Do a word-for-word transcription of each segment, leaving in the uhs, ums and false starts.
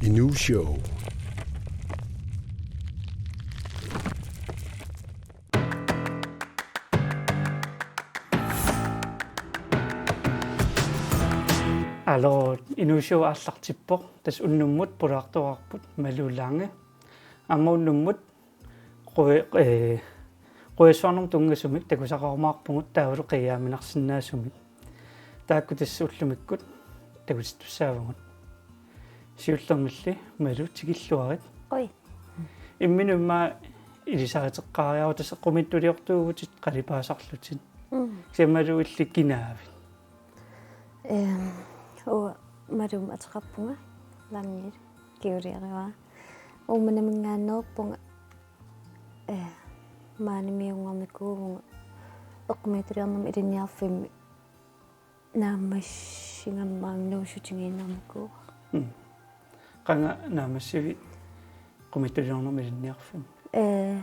Inuu Show. Aluu, Inuu Show aallartippoq. Tassa unnummut pulaartoraarput Malou Lange. Aamma unnummut qu-, ee, qujassuarnermut tunngasumik takusaqarumaarpugut taavalu qiiaaminarsinnaasumik. Taakku tassa ullumikkut takutittussaavugut. Siullermilli Malou tikilluarit. Oi. Imminut immaqa ilisariteqqaariaruk, tassa eqqumiitsuliortuuvutit qalipaasarlutit. Mm. Kisianni Malou illit kinaavit? Ehm, uanga Maluumik ateqarpunga, Lange Kiuliarivara. Uummannaminngaanneerpunga, eh, maanimiunngornikuuvunga, eqqumiitsuliornermut ilinniarfimmi naammassigamik nuussutigiinnarnikuuara. Mm. Qanga naammassivit eqqumiitsuliornermut ilinniarfimmi? Eh,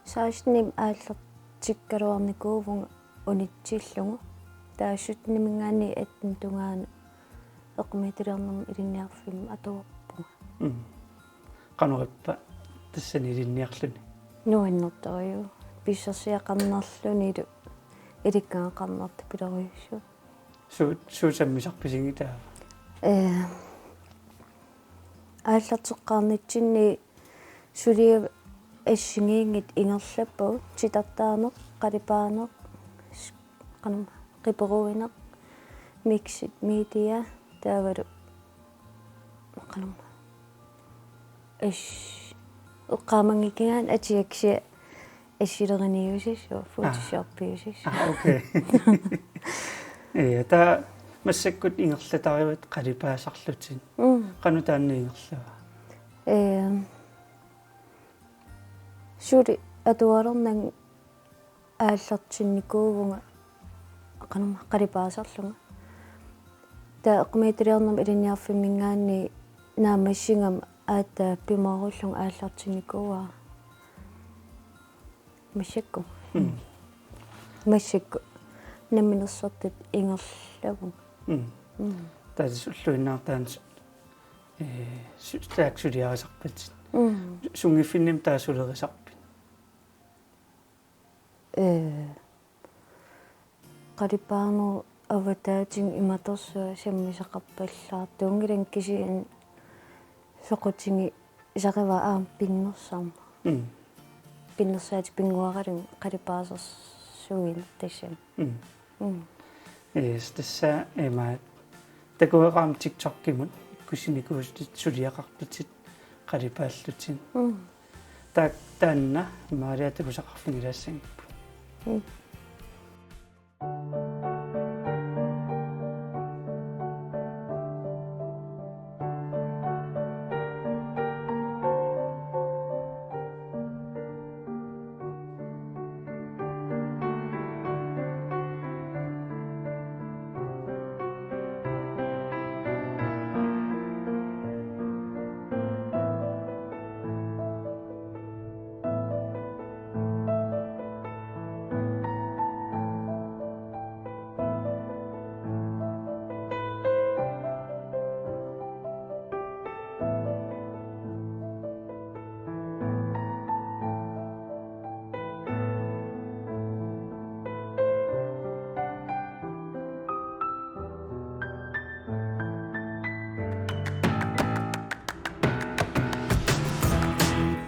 sekstenimi aallartikkaluarnikuuvunga unitsillugu. Taava sytteniminngaanniit attenip tungaanut eqqumiitsuliornermut ilinniarfimmi atuarpunga. Mm. Qanoq ippa tassani ilinniarluni? Nuannertorujuk. Pissarsiaqarnerlunilu ilikkagaqarnertupilorujussuuvoq. Suut, suut sammisarpisigit taava? Eh, aallarteqqaarnitsinni suliat assigiinngitsut ingerlappagut, titartaaneq, qalipaaneq, s-, qanormaa, qiperuineq, mixed media, taavalu qanormaa. Ish. Eqqaamanngikkigakku atia kisianni assileriniusissooq, Aa. Photoshoppiusissooq. Aa, okay. Ja, taava massakkut ingerlatarivat qalipaasarlutit. Mm. Qanoq taanna ingerlava? Ehm, suli atualernagu aallartinnikuuvunga, qanormaa, qalipaasarlunga. Taava eqqumiitsuliornermut ilinniarfimminngaanniit naammassigamik aatsaat pimoorullugu aallartinnikuuara. Massakkut. Mm. Massakkut. Namminersortut ingerlavunga. Mm. Mm. Taava ulluinnarni taanna su-, eh, su-, taakku suliarisarpatit. Mm. Sunngiffinnimi taava sulerisarpit? Eh, qalipaanerup avataatigut imatorsuaq sammisaqarpallaartuunngilanga, kisianni soqutigisarivara aamma pinnersarneq. Mm. Pinnersaatit pinnguaralugu qalipaasarsuineq tassami. Mm. Mm. Yes, tassa ima takueqaam TikTokimut ikkussinikuusutit suliaqarlutit qalipaallutit. Mm. Taak-, taanna imaaliaq takusaqarfigilaassanngippat. Mm.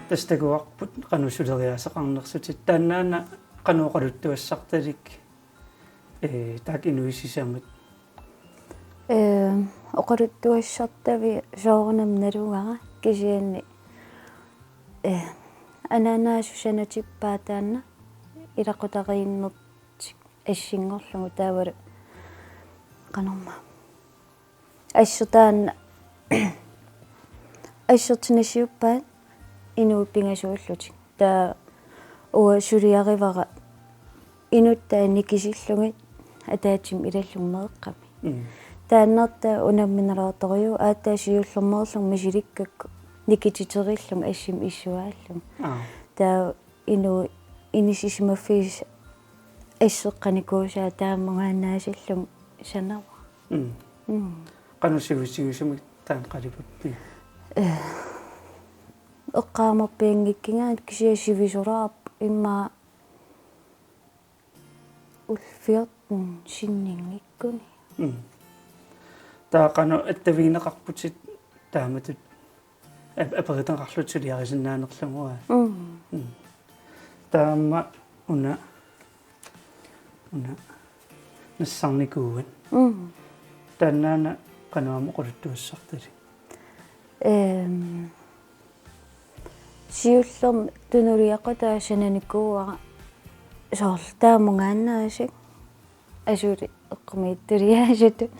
Tassa takuarput qanoq suleriaaseqarnersutit, taannaana qanoq oqaluttuassartalik, eh, taakku inuit sisamat? Eh, oqaluttuassartavia soorunami nalugara, kisianni, eh, anaanaasut sanatippaa taanna ilaqutariinnertik assinngorlugu, taavalu qanormaa. Assut taanna assertinnissiuppaat inuit pingasuullutik. Taava uanga suliarivara inuttai nikisillugit ataatsimut ilallugit meeqqamik. Mm. Taannartaa unamminerulaartorujuk, aatsaat siullermeerlunga misilikkakku nikititerillunga assimi issuaallugu. Aa. Taava inuit inissisimaffisut asseqqanikuusaat taamaallaat naasillunga sanavara. Mm. Mm. Qanoq sivisuumik taanna qalipappit? Eh, eqqaamarpianngikkiga kisianni sivisulaarpoq immaqa ullut fjorten sinninngikkuni. Mm. Taava qanoq attavigineqarputit taamatut ap-, aperineqarlutit suliarisinnaanerlugu, aa? Mm. Mm. Taava una, una nassarnikuuat. Mm. Taannaana qanoq aamma oqaluttuassartalik? Ehm, siullermik tunuliaqutaa sananikuuara soorlu taamungaannaasik asuli eqqumiitsuliaasutut.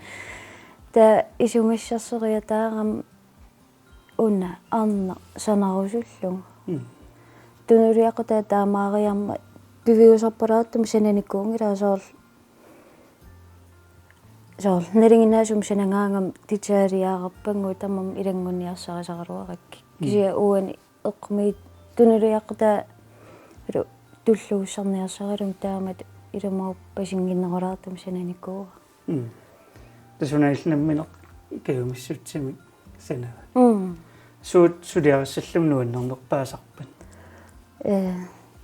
Taava isumassarsoriataarami una arnaq sanarusullugu. Mm. Tunuliaqutaa taamaariarmat piviusarpalaartumik sananikuunngilaa soorlu. Soorlu nalinginnaasumik sanagaangama detaljeriarpannguit tamarmik ilanngunniarsarisaraluarakkit. Mm. Kisianni uani eqqumiit tunuliaqutaa ilu tulluussarniarsaralunga taamatut ilumoorpasinnginnerulaartumik sananikuuara. Mm. Tassa una illit nammineq kajumissutsimik sanavat. Mm. Suut suliarissallugu nuannernerpaasarpat? Eh,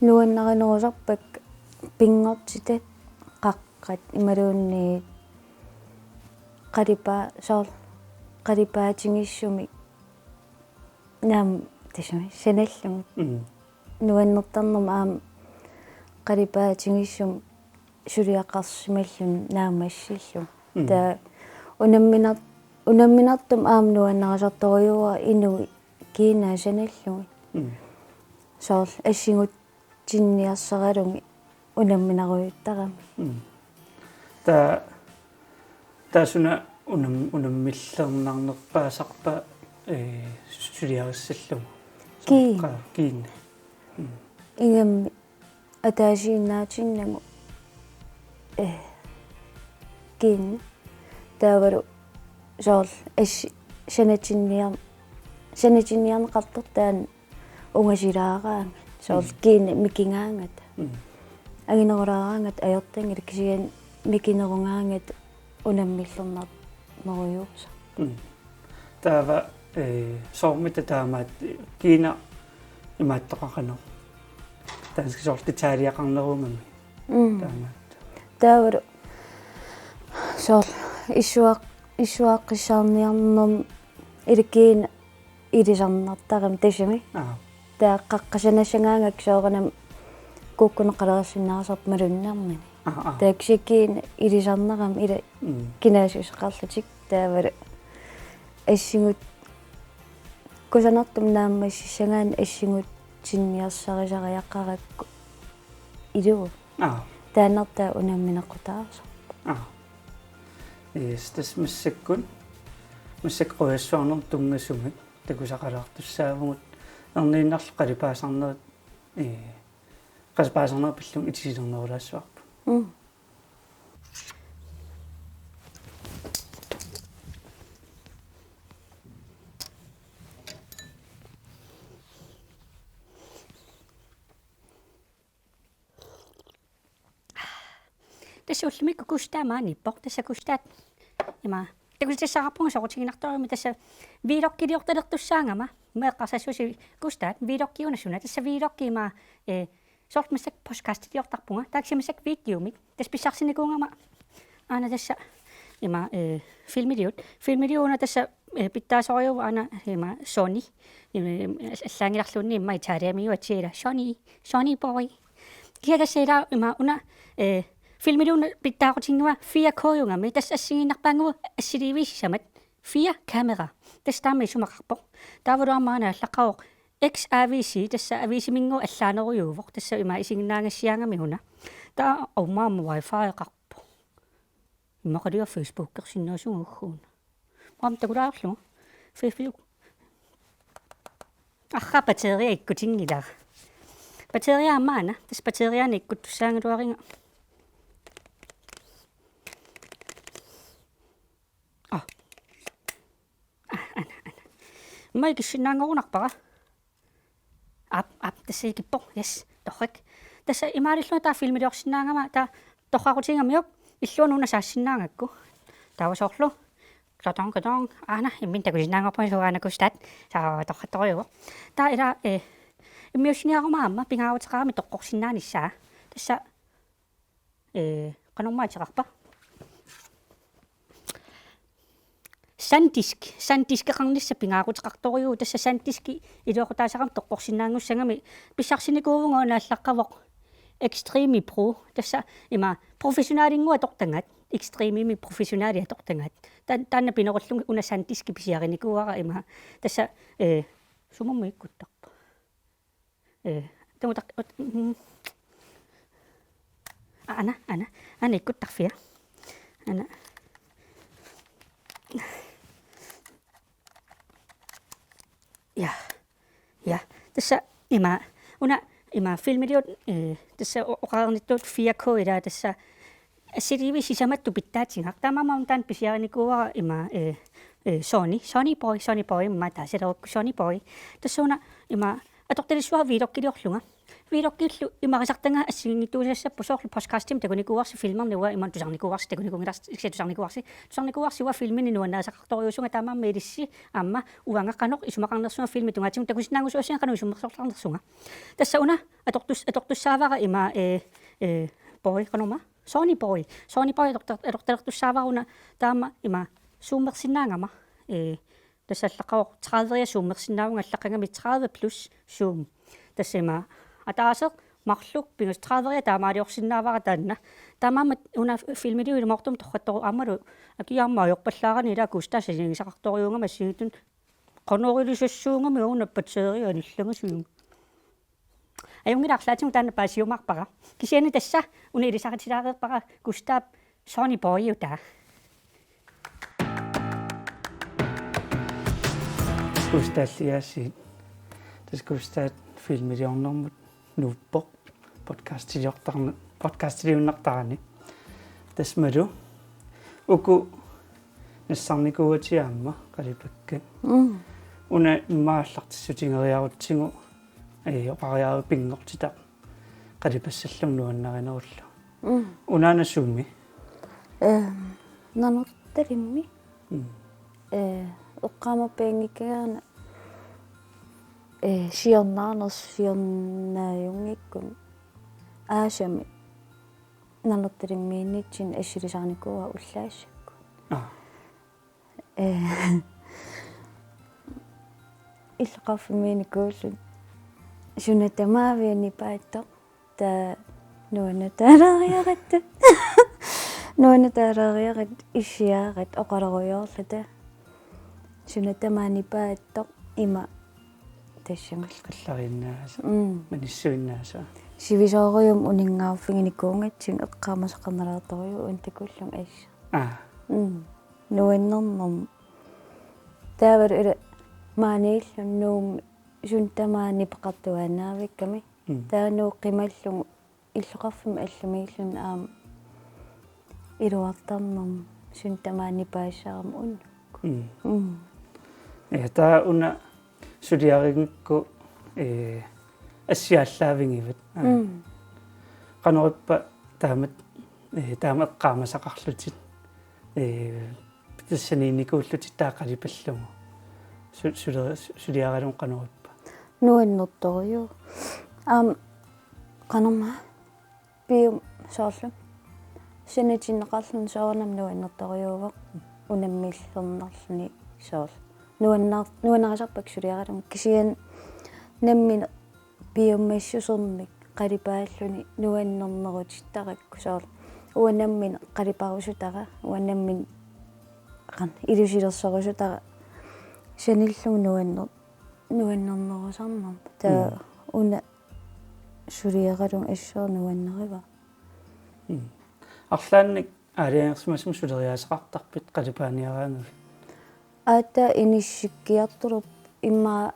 nuannarinerusarpakka pinngortitat, qaqqat imaluunniit qalipaa-, soorlu qalipaatigissumik naam-, tassami sanallugit. Mm. Nuannertarnermik aamma qalipaatigissumik suliaqarsimalluni naammassillugu. Mm. Taava unamminar-, unamminartumik aamma nuannarisartorujuuara inuit kiinaa sanallugit. Mm. Soorlu assingutinniarsaralugit unamminarujuttarami. Mm. Taava, taava suna unam-, unammillernarnerpaasarpa, eh, suliarissallugu? Kiinni. Qa-, kiinni. Mm. Ingammik ataasiinnaatinnagu, eh, kiinni. Taavalu soorlu assi-, sanatinniar-, sanatinniarneqartoq taanna ungasilaaraangat. Soorlu, mm, kiinni mikigaangata. Mm. Anginerulaaraangata ajortanngilaq kisianni mikinerugaangata unammillernarnerujuusoq. Mm. Taava, eh, soormita taamaat kiinaq imaattoqaqaneq? Danskit soorlu detaljeqarnerugami. Mm. Taamaat. Taavalu soorlu issuaq-, issuaqqissaarniarnermi illit kiinaq ilisarnartarami tassami. Aa. Taava qaqqat sanassagaangakku soorunami kukkuneqalereersinnaasarput malunnarnani. Aa, aa. Taava kisianni kiinaq ilisarnarami ila, mm, kinaassuseqarlutik taavalu assingut-, kusanartumik naammassissagaanni assingutinniarsarisariaqarakku ilugu. Aa. Taannartaa unamminequtaasarpoq. Aa. Yes, tassa massakkut, massakkut qujassuarnermut tunngasumik takusaqalaartussaavugut, erniinnarlu qalipaasarnerit, eh, qalipaasarnerit pillugit itisilernerulaassavarput. Mm. Tassa ullumikkut Gustav maaniippoq. Tassa Gustav ima. Takussaassaqarpunga soqutiginartorujussuarmik tassa vloggiliortalertussaagama. Meeqqarsassusi Gustav, vloggi una suna? Tassa vloggi ima, eh, soorlu massakkut podcastiliortarpunga. Taava kisianni massakkut videomik. Tassa pissarsinikuugama. Aana tassa ima, eh, filmiliut. Filmiliuna tassa, eh, pitsaasorujuuvoq aana ima Sony. Ima, allaanngilarluunniit ima Italiamiuatsiila Sony, Sony boy. Kisianni tassa ila ima una, eh, filmiliuna pitsaaqutinngua fire K-jugami, tassa assigiinnarpaannguaq assiliiviit sisamat, fire kamera. Tassa taama isumaqarpoq. Taavalu aamma aana allaqqavoq X A V C, tassa aviisiminngooq allaanerujuuvoq, tassa ima isiginnaagassiaagami una. Taava aamma aamma wifi-qarpoq. Immaqaluunniit Facebookersinnaasugut ugguuna. Aamma takulaarlugu. Facebook. Arraa, batteria ikkutinngilaq. Batteria aamma aana. Tassa batterianik ikkuttussaagaluariga. Ah. Ah, aana, aana. Immaqa ikissinnaanngorunarpara. Aap, aap, tassa ikippoq. Yes, torrak. Tassa imaalillunga taava filmiliorsinnaagama taava torraqutigigamiuk illuanut una saassinnaagakku. Taava soorlu Totong, totong. Aana, imminut takusinnaanngorpunga suaana Gustav. Taava torrattorujuuvoq. Taava ila, eh, immiussiniaruma aamma pingaaruteqarami toqqorsinnaanissaa. Tassa, eh, qanormaa ateqarpa? SanDisk. SanDiskeqarnissaq pingaaruteqartorujuuvoq, tassa SanDiski iluaqutaasarami toqqorsinnaanngussagami, pissarsinikuuvunga una allaqqavoq Extreme Pro. Tassa ima professionalinnguaq atortagaat, Extrememi professionali atortagaat. Tan-, taanna pinerullunga una SanDiski pisiarinikuuara ima. Tassa, eh, sumummi ikkuttarpa? Eh, tamutak-, ut-, mm. Aana, aana, aana ikkuttarfia. Aana. Ja. Ja. Tassa ima, una ima filmiliut, eh, tassa o-, oqarnittut fire K ila tassa assiliivi sisamattut pitsaatigaq. Taamaammat taanna pisiarinikuuara ima, eh, eh, Sony, Sony Boy, Sony Boy, ima taasilerukku Sony Boy. Tassa una ima atortalissuara vloggiliorlunga. Vloggillu imarisartagaat assigiinngitsuusassappat soorlu podcastimi takunikuuarsi filmerniua imaluunniit tusarnikuuarsi takunikuunngilarsi, tusarnikuuarsi. Tusarnikuuarsi uanga filmini nuannarisaqartorujuusunga taamaammat ilissi aamma uanga qanoq isumaqarnersunga filmi tungaatigut takusinnaanngusuassinga qanoq isummersortarnersunga. Tassa una atortus-, atortussaavara ima, eh, eh, Boy qanormaa? Sony Boy. Sony Boy atortar-, atortalertussaavara una taama ima zoomersinnaagama. Eh, tassa allaqqavoq tredive zoomersinnaavunga allaqqagami tredive plus zoom. Tassa ima ataaseq marluk pingasut tredive taamaaliorsinnaavara taanna. Taamaammat una filmiliu ilumoortumik torrattorujuuvoq aammalu akia aamma ajorpallaarani ila Gustav assigiinngisaqartorujuugami assigiittut qanoq ilisassuugami una batteria anillagisiuk. Ajunngilaq arlaatigut taanna paasiumaarpara. Kisianni tassa una ilisaritilaareerpara Gustav Sony Boyiutaa. Gustav Eliassen. Tassa Gustav filmiliornermut nuuppoq. Podcastiliortarneq, podcastiliunnartarani. Tasmalu uku nassarnikuuatit aamma qalipakkat. Mm. Una immaqa aallartissutigeriarutsigu, eh, oqariaruk pinngortitaq qalipassallugit nuannarinerullugu. Mm. Unaana sumi? Ehm, Nanortalimmi. Mm. Eh, eqqaamappaanngikkaanni, eh, siornaanersoq siornaajunngikkunik aasami Nanortalimmiinnitsinni assilisarinikuuara ullaassakku. Aa. Eh, illoqarfimmiinnikuulluta suna tamaavia nipaattoq. Taava nuannertaalaariaratta. Nuannertaalaariaratta issiaaratta oqalorujoorluta. Suna tamaat nipaattoq ima tassami. Qallariinnaasa. Mm. Manissuinnaasa. Sivisoorujummik uninngaarfiginikuugatsigit eqqaamasaqarnalaartorujuuvoq una takullunga assa. Aa. Mm. Nuannernermik. Taavalu ila maaniillunga Nuummi suna tamaat nipeqartuaannaavikkami. Mm. Taava Nuup qimallugu illoqarfimmi allamiilluni aamma iluartarnermik suna tamaat nipaasisarami unnukku. Mm. Mm. Ja, taava una suliarigukku, eh, assiaallaavigivat. Aa. Mm. Qanorippa taamat, eh, taama eqqaamasaqarlutit, eh, tassaniinnikuullutit taava qalipallugu. Su-, suleri-, su-, suliaralugu qanorippa? Nuannertorujuuvoq. Aamma qanormaa pium soorlu. Sanitinneqarluni soorunami nuannertorujuuvoq. Unammillernarluni soorlu. Nuannar-, nuannarisarpakka suliaralugu. Kisianni nammineq piumassusermik qalipaalluni nuannernerutittarakku soorlu. Uanga nammineq qaliparusutara, uanga nammineq qan-, ilusilersorusutara. Sanillugu nuanner-, nuannernerusarnermut. Taava Mm. una suliaralugu assut nuannerivara. Mm. Arlaannik aalajangersimasumik suleriaaseqartarpit qalipaaniaraangavit? Aatsaat inissikkiartorpoq immaqa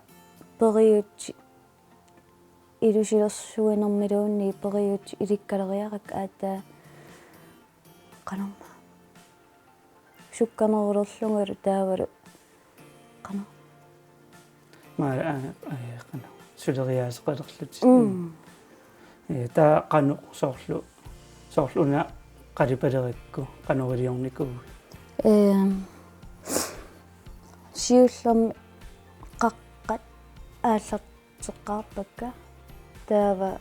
periutsit ilusilersuinermiluunniit periutsit ilikkaleriarakku aatsaat qanormaa. Sukkanerulerlungalu taavalu qanoq. Maa, aa, aa, qanoq. Suleriaaseqalerlutit. Mm. Ee, taava qanoq soorlu, soorlu una qalipalerikku, qanoq iliornikuuit? Ehm, Siullermik qaqqat aallarteqqaarpakka, taava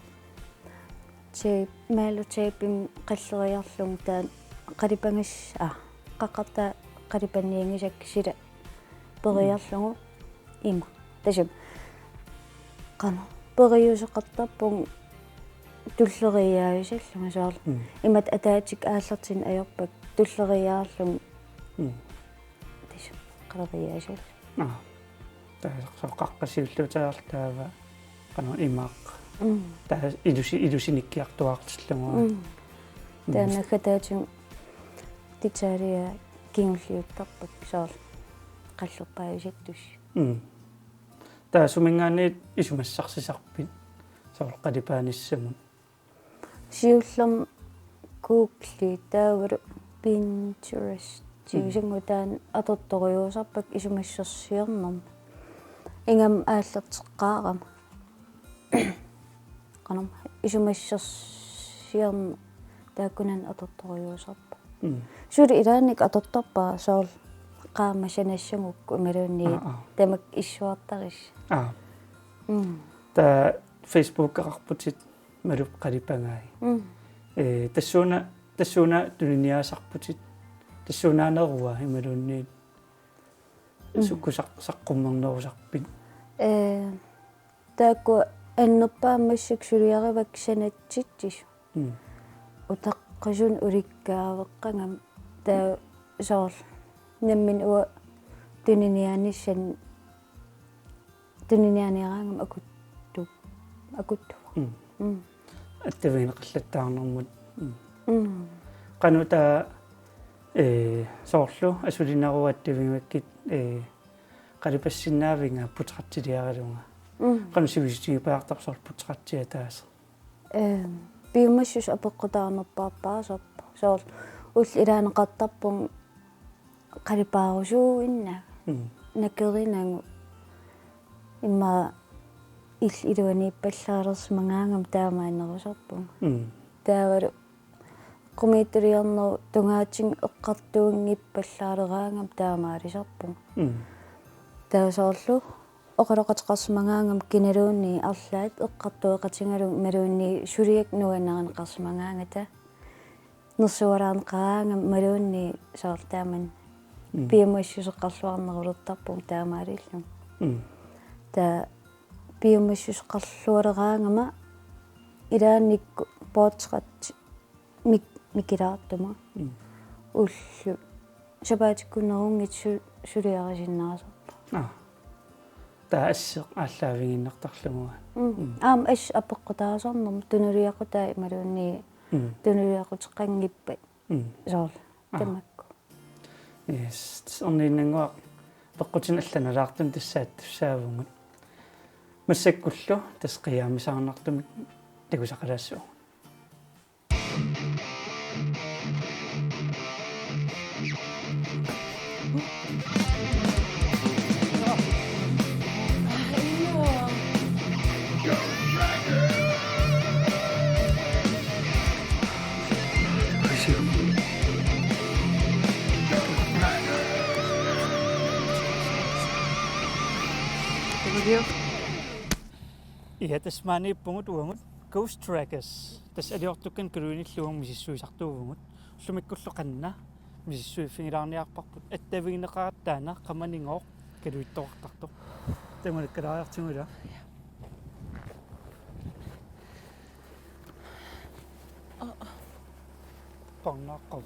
tape, maalutape qalleriarlugu taanna qalipanngis-, aa, qaqqartaat qalipannianngisakka sila periarlugu ima. Tassami qanoq periuseqartarpunga tulleriiaasallunga soorlu. Mm. Imatut ataatsikkut aallartinneq ajorpakka tulleriiaarlunga. Mm. Tassami qaleriiaasallunga. Aa. Taava soorlu qaqqat siulliutaat taava qanoq imaaq. Mm. Taava ilusi-, ilusinikkiartuaartillugu. Mm. Mm. Taava naggataatigut detaljer kingulliuttarpakka soorlu qallerpaajusattussat. Mm. Taava suminngaanniit isumassarsisarpit soorlu qalipaanissamut? Siullermik Google taavalu Pinterest. Mm. Siusannguaq taanna atortorujuusarpakka isumassarsiornermut. Ingammik aallarteqqaarama. Qanoq isumassarsiorneq taakkunani atortorujuusarpara. Mm. Suli ilaannikkut atortarpara soorlu qaammat sanassagukku imaluunniit. Aa, aa. Tamakku issuartarissat. Aa. Mm. Taava Facebookeqarputit Malup qalipagai. Mm. Ee, tassuuna, tassuuna tuniniaasarputit. Tassuunaanerua imaluunniit. Mm. Sukkut saq-, saqqummernerusarpit? Ee, taakku annerpaamik massakkut suliarivakka sanatsitsisut. Mm. Utaqqisunik ulikkaaveqqagami taava soorlu nammineq uanga tuniniaanissannut tuniniaaniaraangama akuttu-, akuttuvoq. Mm. Mm. Attavigineqallattaarnermut. Mm. Mm. Qanoq taava, ee, soorlu asulineruit attavigigakkit, ee, qalipassinnaaviga portrættiliaralunga. Mm. Qanoq sivisutigipaartarpa soorlu portrættia ataaseq? Ehm, piumassuseq apeqqutaanerpaarpaasarpoq. Soorlu ullut ilaaneqartarpunga qalipaarusuinnaq. Mm. Nakerinagu immaqa illit iluaniippallaalersimagaangama taamaanerusarpunga. Mm. Taavalu eqqumiitsuliornerup tungaatigut eqqartuinngippallaalereeraangama taamaalisarpunga. Mm. Taava soorlu oqaloqateqarsimagaangama kinaluunniit arlaat eqqartueqatigalugit imaluunniit suliakka nuannarineqarsimagaangata nersualaarneqaraangama imaluunniit soorlu taamani. Mm. Piumassuseqarluarnerulertarpunga taamaalillunga. Mm. Taava piumassuseqarlualeraangama ilaannikkut portrætti mik-, mikilaartuma. Mm. Ullut sapaatikkunneruunngitsut su-, suliarisinnaasarpara. Aa. Taava asseq aallaavigiinnartarlugu. Mm. Mm. Aamma assut apeqqutaasarnermut tunuliaqutai imaluunniit. Mm. Tunuliaquteqanngippat. Mm. Soorlu. Aa. Tamakku. Yes, tassa orniinnannguaq peqqutit allanalaartut tassa attussaavugut. Massakkullu tassa qiiaamisaarnartumik takusaqalaassuugut. Ja, tassa maaniippugut uagut Ghost Trackers. Tassa aliortukkanik Kaluinillu uagut misissuisartuuvugut. Ullumikkullu qanna misissuiffigilaarniarparput, attavigineqaratta taanna qamanigooq kaluittoqartartoq. Tamanna kalaariartigu ila. Parnaaqqav.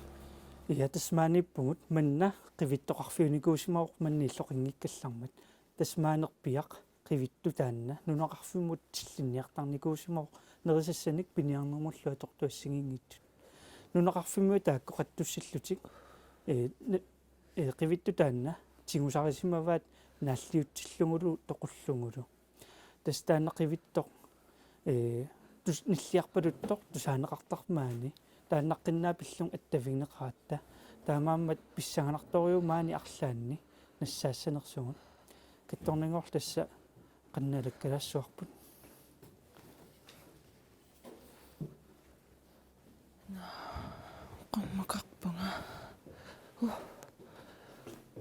Ja, tassa maaniippugut, manna qivittoqarfiunikuusimavoq manna illoqanngikkallarmat. Tassa maanerpiaq qivittoq taanna nunaqarfimmut tillinniartarnikuusimavoq nerisassanik piniarnermullu atortuassiginngitsut. Nunaqarfimmiut taakku qattussillutik, ee, ne-, ee, qivittoq taanna tigusarisimavaat naalliutsillugulu toqullugulu. Tassa taanna qivittoq, ee, tus-, nilliarpaluttoq tusaaneqartarpoq maani. Taannaqqinnaaq pillunga attavigineqaratta. Taamaammat pissanganartorujuuvoq maani arlaanni nassaassanersugut. Kattorninngorluta tassa qanna alakkalaassuarput. Qummukarpunga. Uh.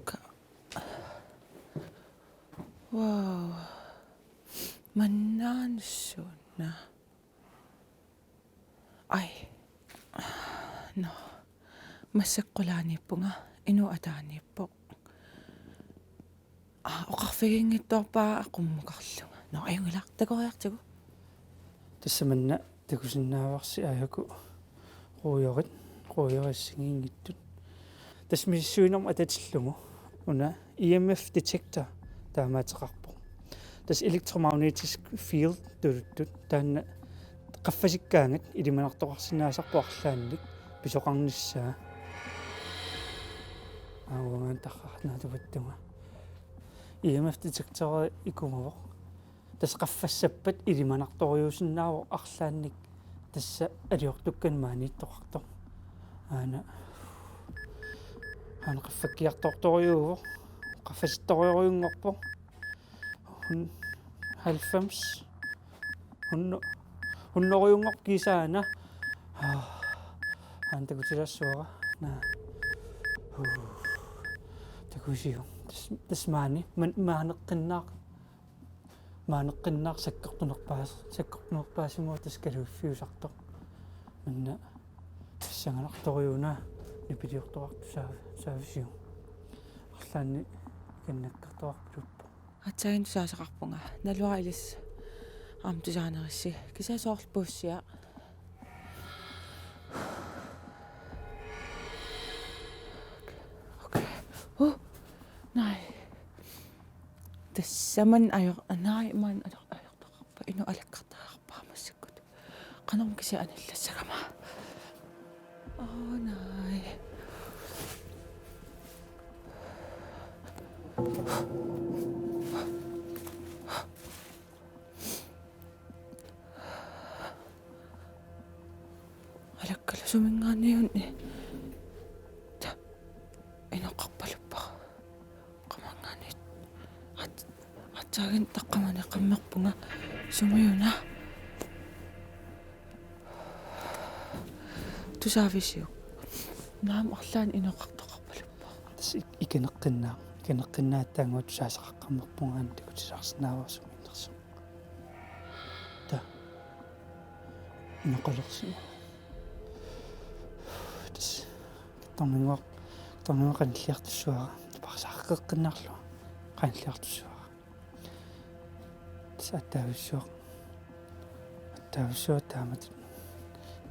Ka-, Nå, massakkut qulaaniippunga, inuk ataaniippoq. Aa, oqarfigiinngitsoorpara qummukarlunga. Nå, ajunngilaq, takoriartigu. Tassa manna takusinnaavarsi aajuku ruujorit, ruujorit assigiinngitsut. Tassa misissuinermut atatillugu una E M F detektor taamaateqarpoq. Tassa electromagnetic field tuluttut, taanna qaffasikkaangat ilimanartoqarsinnaasarpoq arlaannik pisoqarnissaa. Aa, uangaana tarrarnaatupattunga. E M F detektori ikumavoq. Tassa qaffassappat ilimanartorujuusinnaavoq arlaannik, tassa aliortukkanik maaniittoqartoq. Aana, aana qaffakkiartortorujuuvoq. Qaffasittorujunngorpoq. Hun-, halvfems. Hunno-, hunnorujunngorpoq kiisaana. Aa, aana takutilaassuara. Naa. Huu. Takusiuk. Tassa, tassa maani. Man-, maaneqqinnaaq. Maaneqqinnaaq sakkortunerpaas-, sakkortunerpaasimavoq tassa kaluiffiusartoq. Manna pissanganartorujuuna nipiliortoqartoq saa-, saavisiuk. Arlaannik ikannakkertoqarpiluppoq. Aatsaannguaq tusaasaqarpunga. Naluara ilissi aamma tusaanerissi. Kisianni soorlu puussiaq. Okay. Uh. Nej. Tassa maani ajor-, nej, maani ajor-, ajortoqarpoq. Inuk alakkartariaqarpara massakkut. Qanormi kisiat anillassagama. Oh, nej. Alakkalu suminngaanniit. Ta-, inoqarpaluppara. Qamanngaanniit. At-, aatsaannguaq taqqamani qammerpunga sumiuna. Tusaavisiuk? Naamik, arlaannik inoqartoqarpaluppara. Tassa ik-, ikaneqqinnaaq. Ikaneqqinnaaq aatsaannguaq tusaasaqaqqammerpunga aana takutilaarsinnaavara sumiinnersoq. Taa. Inoqalersimavoq. Tassa. Qittarminnguaq, qittarminnguaq qanilliartussavara. Paarsaqqeqqinnaarlu. Qanilliartussavara. Tassa attavissuaq. Attavissuaq taamatut.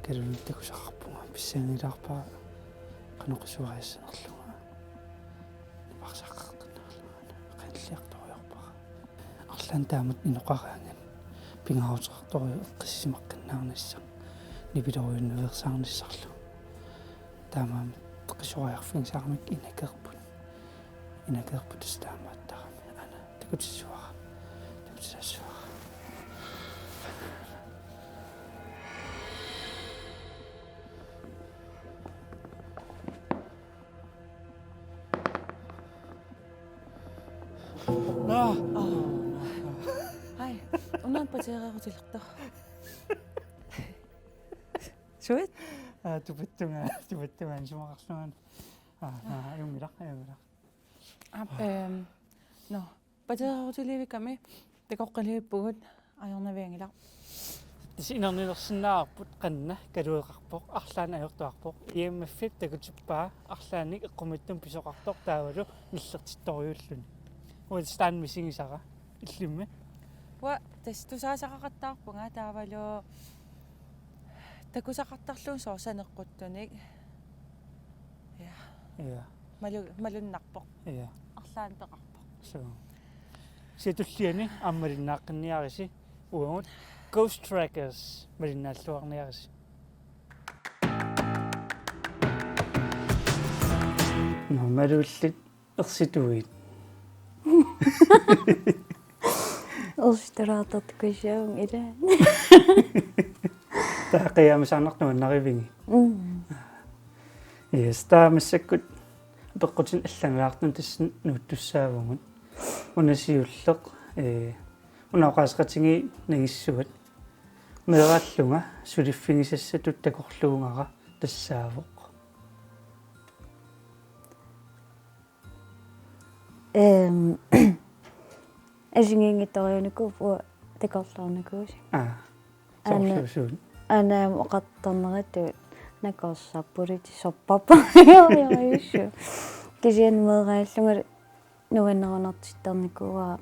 Kaluunniit takusaqarpunga, pissangagilaarpara qanoq qisuariassanerlunga. Paarsaqqeqqinnaarlunga. Qanilliartorujoorpara. Arlaannik taamatut inoqaraangat pingaaruteqartorujuuvoq eqqissisimaqqinnaarnissaq, nipilorujunnaveersaarnissarlu. Taamaammat qisuariarfigisaaramik inakeerput. Inakeerput tassa taamaattarami. Aana takutissavara. Takutilaassuara. Naa. Aa, naa. Ai, una pateereerutilertoq. Suit? Aa, tupattunga, tupattunga, isumaqarlunga. Aa, aa, ajunngilaq, ajunngilaq. Aap, ehm, nå, pateereerutiliivikkami takoqqiliivippugut, ajornavianngilaq. Tassa inernilersinnaavarput qanna kalueqarpoq, arlaannik ajortuarpoq, E M F-ip takutippaa arlaannik eqqumiitsunik pisoqartoq taavalu nillertittorujuulluni. Uanga tassa taanna misigisara illimmi. Uanga tassa tusaasaqaqattaarpunga taavalu takusaqartarlugu soorlu saneqquttunik. Ja. Ja. Malu-, malunnarpoq. Ja. Arlaannik peqarpoq. Suu. Kisianni tulliani aamma malinnaaqqinniarisi uagut Ghost Trackers malinnaalluarniarisi. Nå, maluillit ersituit. Ersitulaartartukussiaq ila. Taava qiiaamisaarnartoq nuannarivigit. Mm. Yes, taava massakkut apeqqutinik allamilaartunut tassa nuuttussaavugut. Una siulleq, ee, una oqaaseqatigiit nangissuat. Meeraallunga suliffigisassatut takorluugara tassaavoq. Ehm, assigiinngitsorujussuunikuuvoq takorloornikuusoq. Aa. Aana, soorluusuut. Aana aamma oqartarneratut Nakorsarputit sorpassuarujussuit. Kisianni meeraallunga nuannerunartittarnikuuara,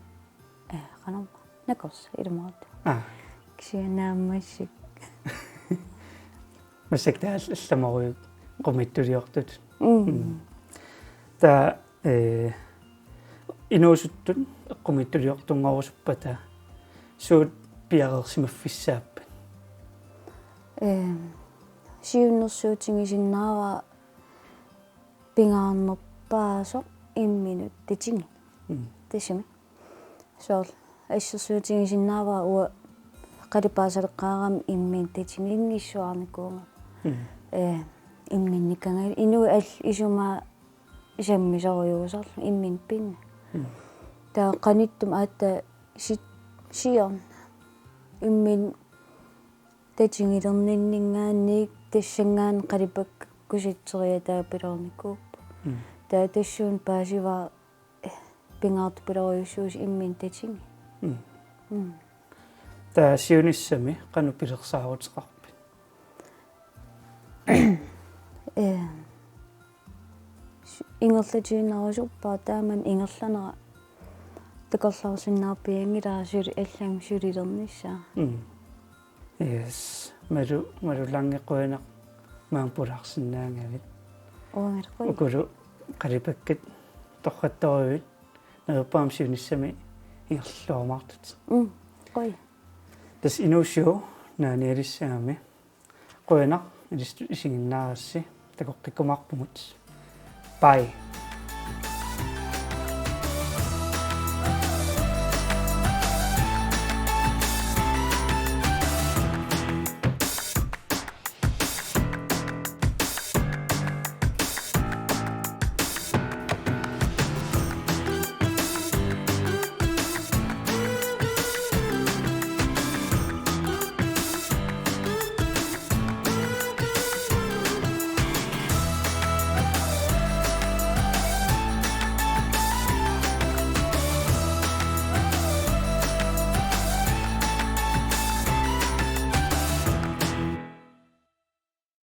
eh, qanormaa. Nakorsaq ilumoortoq. Aa. Kisianni naammassik. Massakkut taava allamut eqqumiitsuliortut. Mm. Mm. Taava, eh, inuusuttut eqqumiitsuliortunngorusuppata suut piareersimaffissaappat? Eh, siunnersuutigisinnaavara pingaarnerpaasoq imminut tatigineq. Mm. Tassami. Soorlu assersuutigisinnaavara uanga qalipaasaleqqaarama imminut tatiginngitsoornikuuvunga. Mm. Eh, imminut nikangalu inuit allat isumaat sammisorujussuusarlugit imminut pinna. Mm. Taava qanittumi aatsaat sit-, siorna imminut tatigilerninninngaanniit tassanngaannaq qalipakka kusasseriataappiloornikuupput. Mm. Taava tassuuna paasivara, eh, pingaartupilorujussuusoq imminut tatigineq. Mm. Mm. Taava siunissami qanoq pilersaaruteqarpit? Eh, s-, ingerlatiinnarusuppara taamani ingerlanera takorloorsinnaarpianngilara suli allamik sulilernissaa. Mm. Yes. Malu, Malu Lange, qujanaq maani pulaarsinnaagavit. Uangalu qujan. Ukulu qalipakkat torrattorujuit neriuppunga aamma siunissami ingerlalluarumaartutit. Mm, qujan. Tassa Inuussivut naanialissagami. Qujanaq ilissi isiginnaarassi, takoqqikkumaarpugut. Bye.